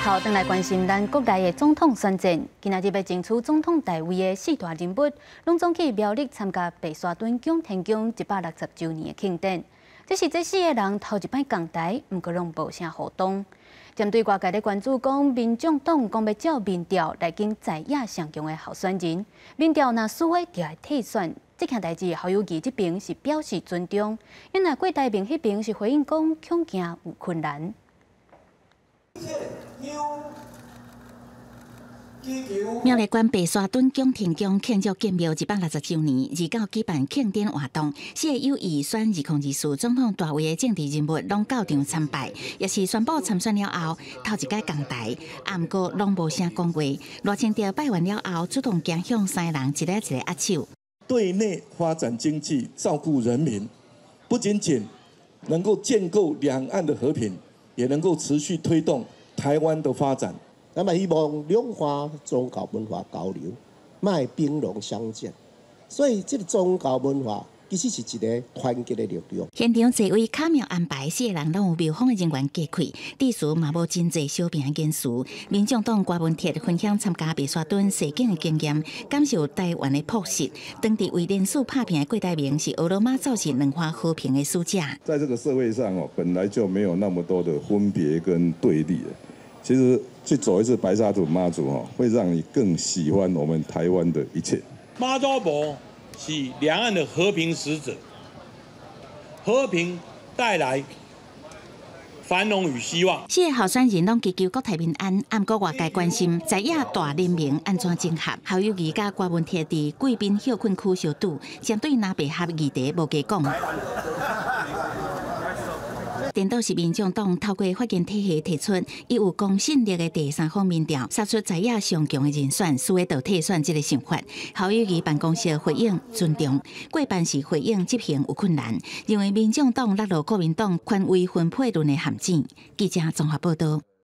頭轉來關心咱國內的總統選戰，今仔日欲爭取總統大位的四大人物，攏總去苗栗參加白沙屯蔣天宮160週年的慶典。這是這四个人頭一擺仝台，毋過攏無啥互動。針對外界咧關注，講民眾黨講欲照民調來揀在野上強的候選人，民調若輸的就愛退選。這件代誌侯友宜這邊是表示尊重，因為郭台銘彼邊是回應講恐驚有困難。苗栗縣白沙屯蔣天宮慶祝建廟160週年，二九舉辦慶典活動，四个有意選2024總統大位的政治人物攏到場參拜，也是宣布參選了後頭一擺仝台，毋過攏無啥講話。賴清德拜完了後，主動行向三个人一个一個握手。對內發展經濟，照顧人民，不僅僅能夠建構兩岸的和平，也能夠持續推動台灣的發展。咱嘛希望兩岸宗教文化交流，莫兵戎相見。所以這个宗教文化其實是一个團結的力量。現場座位巧妙安排，四个人攏有廟方的人員隔開，致辭嘛無真濟相平的言辭。民眾黨郭文鐵分享參加白沙屯踅景的經驗，感受台灣的樸實。當地為連續拍拚的郭台銘是呵咾媽祖是兩岸和平的使者。在這個社會上哦，本來就沒有那麼多的分別跟對立。其實去走一次白沙屯媽祖哦，會讓你更喜歡我們台灣的一切。媽祖婆是兩岸的和平使者，和平帶來繁榮與希望。四个候選人攏祈求國泰民安，毋過外界關心在野大聯盟按怎整合。侯友宜佮郭文鐵佇貴賓歇睏區相拄，針對藍白合議題無加講。顛倒是民眾黨透過法院體系提出，伊有公信力的第三方民調，殺出在野上強的人選，輸的就退選這个想法。侯友宜辦公室回應尊重，過半是回應執行有困難，認為民眾黨落入國民黨權位分配論的陷阱。記者綜合報道。